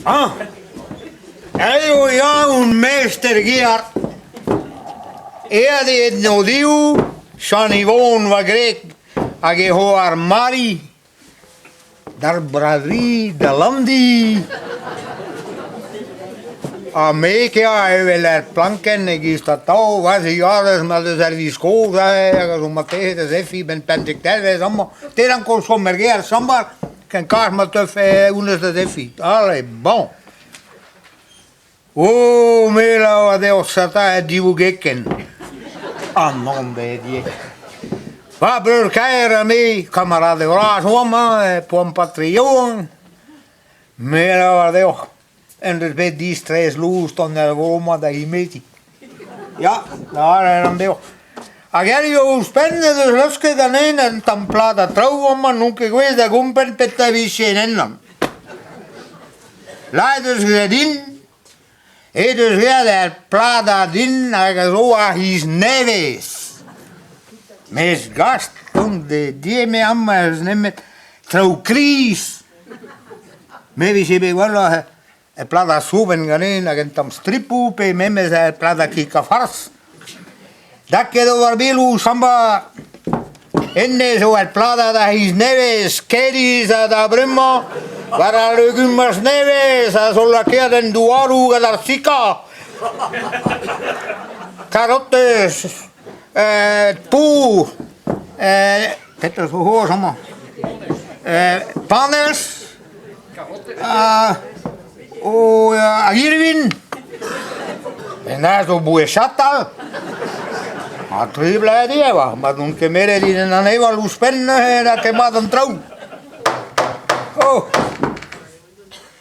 Ah! Eo ya on mestr gear. Aet eo en o-div, Chann-Yvon va gwreg hag e c'hoar Mari D'ar Brazil, da Landi. Ha me kea evel er plankenn e-giz atav va zigarez ma deus ar viz kozh aze hag a zo marteze da zebriñ 'benn 15 devezh amañ. Te ranko chom er gêr sambar ken kar ma teufe honnezh da zebriñ. Ale, bon. O me 'lavar deoc'h sataet divougeken. Amañ bet ivez. Va breur-kaer ha me, kamaraded vras oamp hañ, poan patr yaouank, me 'lavar deoc'h en deus bet distres lous d'an er vro-mañ da imetiñ. Ya, lavaret a ran deoc'h. Hag hiziv ouzhpenn ez eus laosket ganin un tamm plad ha traoù amañ n'on ket gouest da gompren petra 'vije en ennañ. Lakaet eus graet din he deus graet er pladañ din hag a zo ar c'hiz nevez. Mes gast on de amañ eus nemet traoù kriz. Me 'vije bet gwelloc'h e pladañ soubenn ganin hag un tamm stripoù pe memes e pladañ kig-ha-farz. Lakaet eo war beloù samba hennezh eo ar pladad a c'hiz nevez Kêr-Iz ha da bremañ war al legumaj nevez a zo lakaet en douaroù gant ar sikañ. Karotez, pour, petra zo c'hoazh amañ? Panez, hag irvin? Hennezh zo bouez chatal. Ha tri bloaz eo oa, ma n'on ket meret din en aneval ouzhpenn neuze n'a ket mat an traoù. Oh!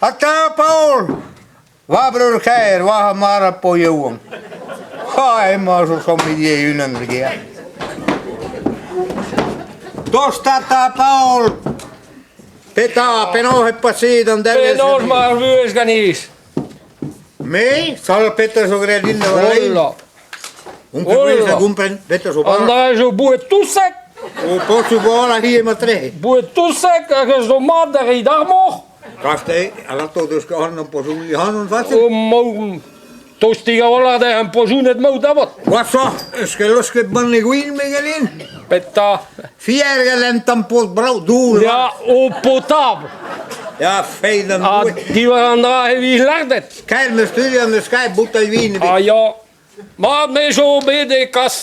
Ha te, Paol? Va breur-kaer, war mar a po yaouank. Ha emañ zo chom e-unan er gêr. Tosta 'ta, Paol! Petra, penaos e paseet an devezh? Penaos 'ma ar vuhez ganez? Me? Sal petra zo graet din da lein? Hola. On ket gouez da gompren petra zo An dra zo boued touseg. O posubl a hi emañ tre. Boued touseg hag a zo mat da reiñ d'ar moc'h. Gast eo, alato deus ket an pozoù ac'hanon fasil. O maou tostig a-walc'h dezhañ an pozounet maout avat. Gwashoc'h, eus ket laosket banne gwin, me ganin? Petra? Fier gant un tamm paotr brav, dour. Ya, eau potable. Ya, feiz an Ha Doue. diwar an dra e vi lardet. Kaer 'm eus studiañ, 'm eus kaer boutailh win ebet. Ah ya. Mat, me zo bet e kas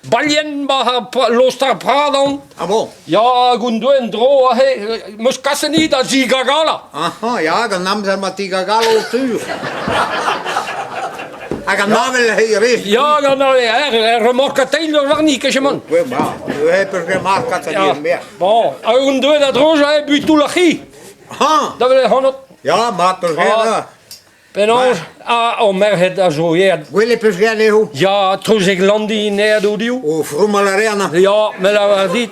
balien 'ba ar lost ar Pradan. Ah bon? Ya, hag on deuet en-dro aze, 'm eus kaset ni da zigagalañ. Aha, ya, gant amzer ma tigagalo sur. Hag an avel he rez. Ya, gant er remorkateil warni, kejemant. Ouais, ba, ouais, peus ket markat a dir Bon, hag on deuet a-dreuz aze buitoul ar c'hi. Ha! Da welet ac'hanot. Ya, mat peus ket, Penaos ah, o merc'hed a zo aet. Gwelet peus graet anezho? Ya, treuzek Landi int aet o-div. O froumal a rean. Ya, me lavar dit.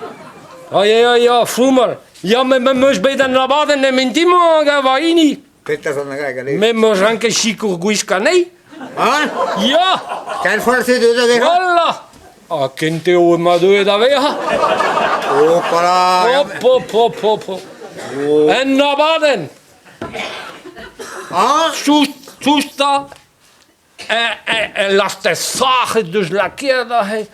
Ah, ya, ya, ya, froumal. Ya, me 'm eus bet an abadenn em intimañ hag va hini. Petra zo an hag Me 'm eus ranket sikour gwiskañ anezhi. Ah Ya! Ken forset deus da vezañ? Voilà! Ha kent eo emañ deuet da vezañ. Hopala! Hop, hop, hop, hop, hop. Oh. En abadenn! Ah Soustañ e lastez sac'het deus lakaet aze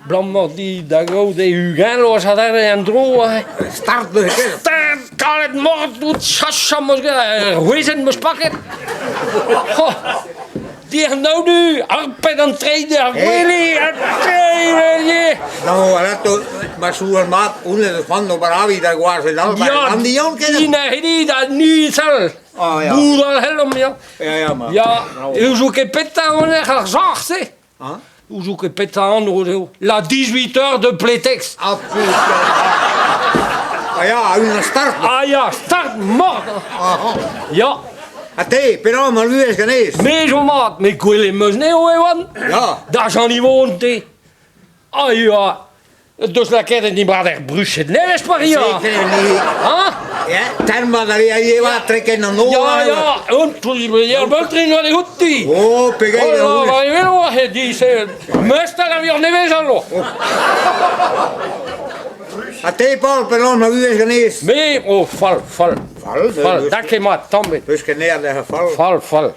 abalamour dit da gaout e 20 vloaz adarre en-dro aze. Start neuze ket. Start, kalet mort out chachañ 'm eus graet, ur wezenn 'm eus paket. Dir-naou-du, harpet an treid er gwele, ha treid No, alato, ma sour mat, honnezh eus c'hoant ober avi da gwazh all, Ya, an dion ket. Din a hini da ni sal. Ah, ya. Bout al hellomp, ya. Ya, ya, ma. Ya, e ouzout ket petra honnezh ar sac'h-se Hein Ouzout ket petra anv eo. La 18 heures de prétexte. Ah, putain. Ah ya, un start. Ah ya, start mort. Ah, ah. Ya. Ha te, penaos ma vuhez ganez? Me zo mat, met gwelet 'm eus anezho e oan. Ya. Da Jean-Yvon, te. Ah ya, deus lakaet en dibrad er bruched nevez paria. Hein? Ya, terma da via eva treken an nor. Ya, ya, un ya, beutrin war e outi. Oh, pegeit Oh, war e velo he di, se mester a vior nevez allo. Ha te, Paul, penaos ma vuhez ganez? Me, oh, fall, fall. Fall, Fall, da ket mat, tamm ebet. Peus ket nerzh da fall. Fall, fall.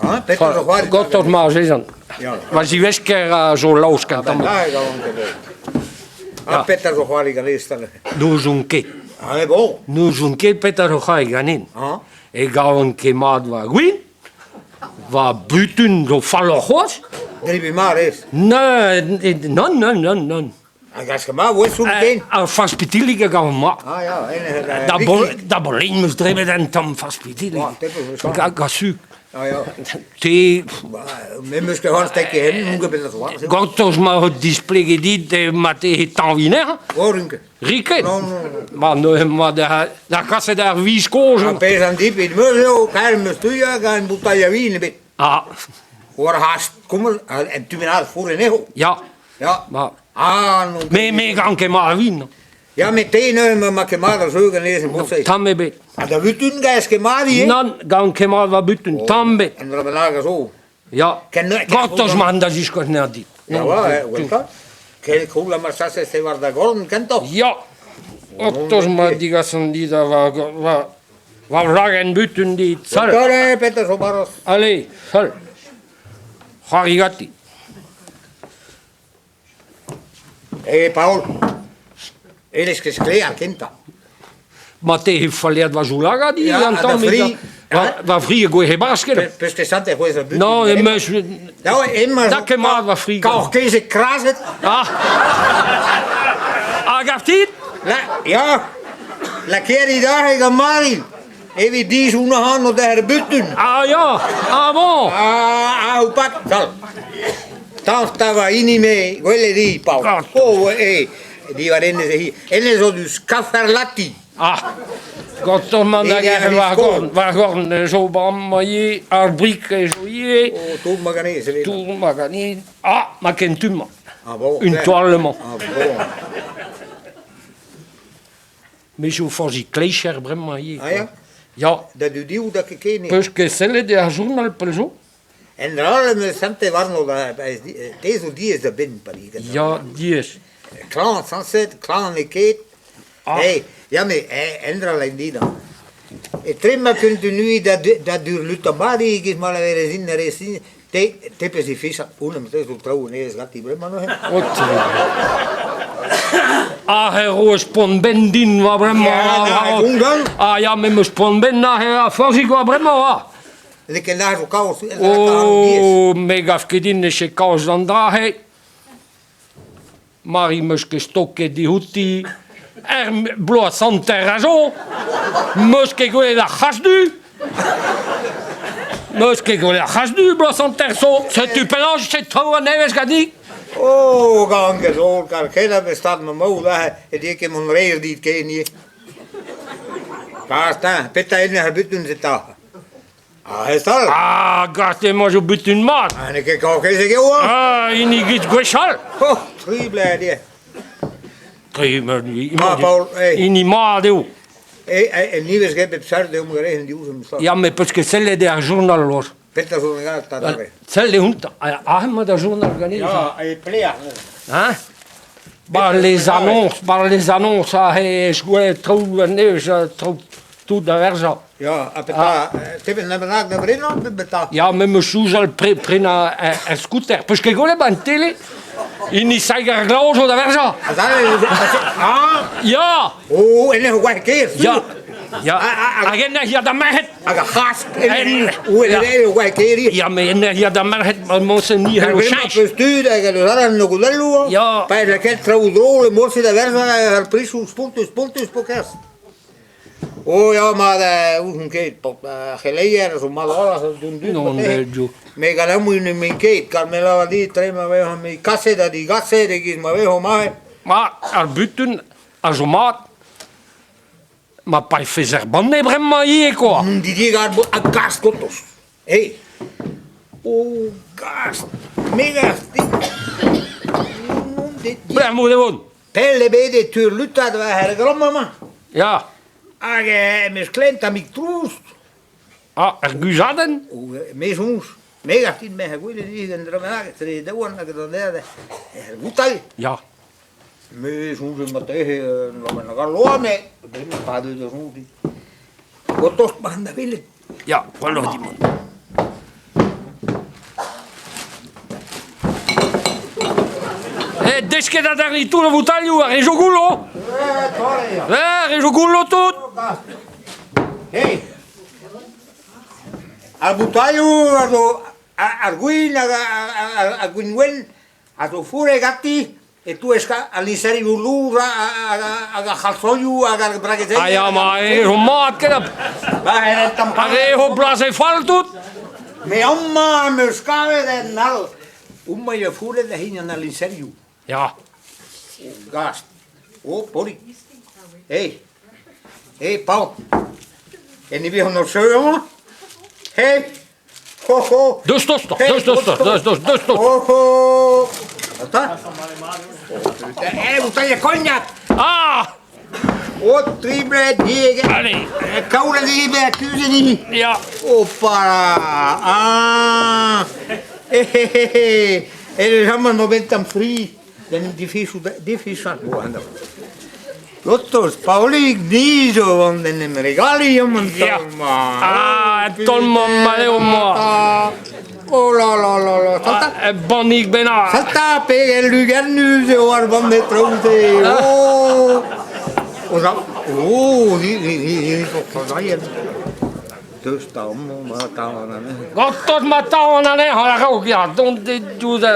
Ah, petra zo c'hoari? Gortoz ma azezan. Ya. Va zivesker a zo laosk un tamm. Da, e gavan ket. Ha petra zo c'hoari ganez 'ta neuze? N'ouzon ket. Ah, bon. N'ouzon ket petra zo c'hoari ganin. Ah. E gavan ket mat va gwin. Va butun zo falloc'h c'hoazh. Debriñ mat ez. Non, non, non, non, non. Hag ask ma voe soul ken. Ar farz-pitillig a gavan mat. Ah ya, Da da bolein 'meus drebet un tamm farz-pitillig. Ga suk. Ah ya. Te... Me 'meus ket c'hoant stekiñ hen, n'on ket bet a Gortoz ma ho displeget dit ma te tañviner. Oh, rin ket. Rit ket? Non, non, non. Ma neuze ma da, da kaset ar viz kozh. Ar pezh an dipit 'meus eo, kaer 'meus tuiañ gant un boutailh a vin ebet. Ah. War hast komz, en tu bennak four anezho. Ya. Ya. Ma. Ah, non. Me, me gan ket mat a vin. Ya, met te neuze, ma ket mat a zeu ganez en mod-se. Tamm ebet. Ha da vutun gaez ket mat ivez? Nann, gan ket mat va butun, tamm ebet. Un dra bennak a zo. Ya. Gortoz ma da ziskouez anezhañ dit. Ya, ouais, Ken koul ha ma chasez e war da gorn kentoc'h. Ya. Gortoz ma digasan dit va va va vlagenn butun dit. Sal. Allez, petra zo baroz. Allez, sal. C'hoari ganti. Eh, Paol, elez ket sklaer kentañ. Ma te he falliat va zoulagad Ya, an ha da tamm fri, va, va fri e gouez e-barzh ket. Peus ket santet c'hwezh ar butun? Non, em eus... Da, emañ Da ket mat va fri. Kaoc'h-kezeg krazet. Ah. Hag ar tit? La, ya, lakaet he aze gant Mari. Evit dizoun ac'hano d'ar butun. Ah ya, ah bon. Ah, ah, ho pak, dal. Tañs va hini-me, gwelet hi, Paol. Oh, eh, diwar hennezh eo hi. Hennezh zo deus Kaferlati. Ah, gantañ man hag war gorn, war gorn zo bremañ ivez, ar brik zo ivez. Oh, tour maganez, evet. Tour maganez. Ah, ma ken tu-mañ. Ah bon. Une toile-mañ. Ah bon. Me zo forzhik kleicher bremañ ivez. Ah ya? Ya. Da dudioù da ket ken. Peus ket sellet er journal pell zo? En dra all em eus santet warno da te zo diaes da benn pa vi Ya, diaes. Klañv sañset, klañv n'eo ket. Ah. Hey, ya me en dra all din. Etre ma kuntunui da da durlutañ mat e-giz ma laverez din a rez din te te peus difisat poull te zo traoù nevez ganti bremañ neuze. Ah, e roez poan-benn din war bremañ. Ya, da, Ah ya, me 'm eus poan-benn aze a forzhik war bremañ, ah. N'eo ket lâret zo kaoz. Oh, me gav ket din ne ket kaoz d'an dra-se. Mari 'meus ket stoket diouti. Er bloaz hanter a zo, 'meus ket gwelet ar c'hazh du. 'Meus ket gwelet ar c'hazh du bloaz hanter zo. Setu penaos e traoù a-nevez ganit. Oh, gant ket zo, kar ket a vez stad ma maout aze, e die ket mont reer dit ken ivez. Pas, petra eo ar butun se 'ta? Ah, ez all Ah, gast emañ zo butun mat. Ah, n'eo ket kaoc'hezek eo, hein Ah, hini giz gwechall. Oh, tri blez eo. Tri, Ah, Paol, hey. hini mat eo. E, e, nivez ket bep seurt eo gant en diouzh am Ya, met peus ket sellet er journal, Lors. Petra zo gant ta dare? Sell eo Ah, emañ da journal ganez. Ya, e plear. Hein Ba les annonces, ba les annonces, ah, e gwelet traoù anezho, traoù tout da verzañ. Ya, ha petra, te vez bennak da brenañ pe petra? Ya, me 'meus soñjal prenañ un scooter. Peus ket gwelet 'ba an tele? Hini Saig ar Glav zo da verzañ. Ah Ya! Oh, en eo oa ker, Ya, ya. Hag en ya da merc'hed. Hag ar c'hask, en eo oa ker. Ya, me en ya da merc'hed, morse ni hello cheñch. Peus tud hag eus aran no goudelloù. Ya. Pa lakaet traoù drol e morse da verzañ ar prisoù spontus, spontus po kerz. Oh ya, mat, ouzon ket, paotr ar c'heleier a zo mat a-walc'h d'un dud. Non, jo. Me gant aon n'emaint ket, kar me lavar dit, tre ma vezo kaset ha digaset e-giz ma vezo mat. Ma, ar butun a zo mat. Ma paefez er banne bremañ ivez, quoi. Didier a gas gotos. Hey. Oh, gas, me gas dit. Bremañ e vont. Pell ebet e turlutat war ar gramm-mañ. Ya. Hag em eus klevet tammig trouz. Ah, ar guzadenn? Oh, me soñj. Me gav din me gwelet ivez un dra bennak etre daouarn hag an er voutailh. Ya. Me soñj marteze un dra bennak al loa, met bremañ pa deu da soñj din. O tost ma'n da welet. Ya, gwelloc'h dit mont. Eh, desket adarre tout an voutailhoù, ar re zo goullo. Eh, ar re zo goullo tout. Hey! Ar boutailhoù a zo ar gwin hag ar gwin wenn a zo fourret ganti e-touesk al lizherioù louz hag ar c'halzonioù hag ar bragezennoù. Ah ya, ma eo mat ket Ar re ho blas e fall tout. Me amañ am eus kavet en all. Homañ eo fourret da hini an liñserioù. Ya. Oh, gast. Oh, Paolig. Hey. Hey, Paol. En ivez an seu amañ? Hey. Ho, ho. Deus tostoc'h, deus tostoc'h, deus, deus, deus tostoc'h. Ho, ho. Attends. Eh, bouteille de cognac. Ah! O triblet dieg. Allez. Kaolet ivez akuzet hini. Ya. Opala. Ah. Eh, eh, eh, eh. E amañ no bet tamm fri. Den difisoù difisañ Gortoz, Paolig, ni zo vont en em regaliñ amañ taol-mañ. Ah, taol-mañ mat eo mañ. Oh là là là là, salta. Ah, bannig bennak. Salta, pegen lugernus eo ar bande traoù-se. Oh, oh, oh, ni, ni, ni, ni, Deus 'ta amañ, ma tavan anezhañ. Gortoz ma tavan anezhañ a-raok, ya, dont diouzh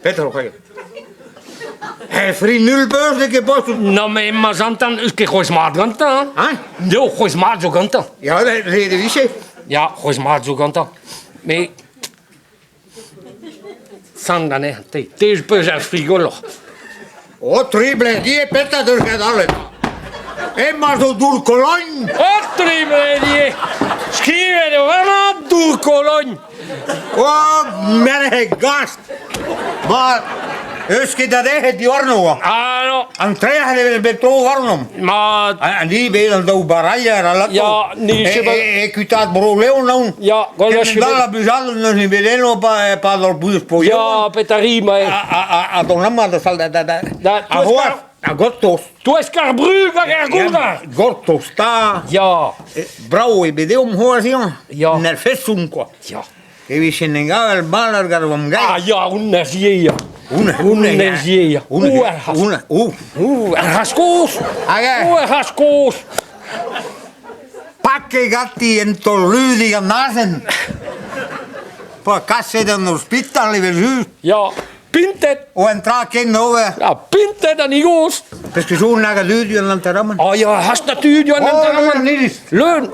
Petra c'hoari? He fri nul beurz n'eo ket posubl. Non mais ma zantan eus ket c'hwezh mat gantañ. Hein? Eo, c'hwezh mat zo gantañ. Ya, ret e vije. Ya, c'hwezh mat zo gantañ. Mais sant anezhañ, te, te peus ar frigoloc'h. O trible, die petra deus ket allet. Emañ zo dour Kologn. O trible, die! Skrivet eo warnañ dour Kologn. Oh, merc'hed gast! Ma, eus ket da dec'het diwarno oa. Ah non. An trec'h e vez bet tro warnomp. Ma... Ni bet an daou barailher alato. Ya, ni E, e, e kuitaat Bro-Leon aon. Ya, gant Kement all a buzal n'eus ni bet eno pa, pa d'ar buz po Ya, petari, ma... A, a, a, a don amañ da sal da... Da, da, da a c'hoaz, a gortoz. Touesk ar brug hag ar goudar. Gortoz 'ta. Ya. Brav eo bet deomp c'hoazh ivez. Ya. En ur feson quoi. Ya. E vije en gavel bal ar gar vamm-gaer. Ah ya, honnezh ivez ya. Honnezh, Honnezh ivez ya. Honnezh, Ouh, ar c'hazh. honnezh, ouh. Ouh, ar c'hazh kozh. Hag Ouh, ar c'hazh kozh. Paket ganti en taol-ludig an azen. Pa kaset an ospital evel-just. Ya, pintet. O en tra ken ober. Ya, pintet an igos. Peske zo nag a dud an enterramant. Oh ya, hast na tud an enterramant. Leun.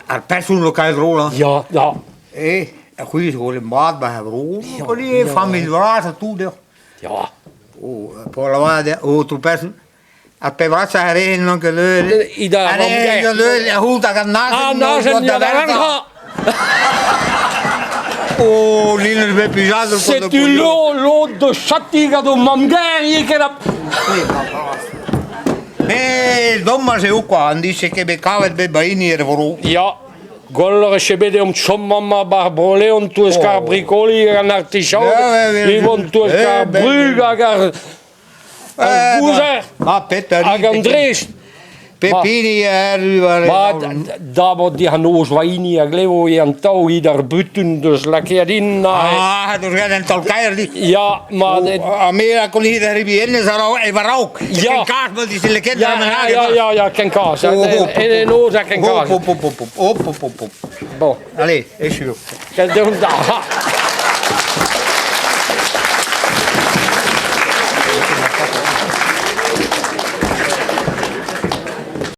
Ar person lo kae drôl, hein. Ya, ya. Eh, ar c'hwi zo mat ba vro. Ja. Familh vras ha tout deoc'h. Ya. O, pour lavaret o tout person. Ar pe vrasañ a reen n'on ket deuet. Ida A reen ket deuet a c'hout hag an azen. An azen ya da rann Oh, n'in bet plijadur. Setu lo, lod de chati gant o mamm-gaer ivez ket Me domaj eo kwa, an dije ket bet kavet bet ba hini er vro. Ya, gwelloc'h e bet deomp chom amañ bar Bro-Leon touesk ar brikoli hag an artichaod, e vont touesk ar brug hag ar Ar gouzer Ma petra hag an drez. Pep hini a erru war Ma, d'abord dir an noz va hini a glevo e an taol evit ar butun deus lakaet in. Ah, deus graet un taol kaer dit. Ya, ma... Ha me a konit ar ribienez e war-raok. Ya. Ken kaz ma dije lakaet Ya, ya, ya, ya, ken kaz. En en noz ha ken kaz. Hop, hop, hop, hop, hop, hop, hop. Bon. Allez, echu. Deomp da.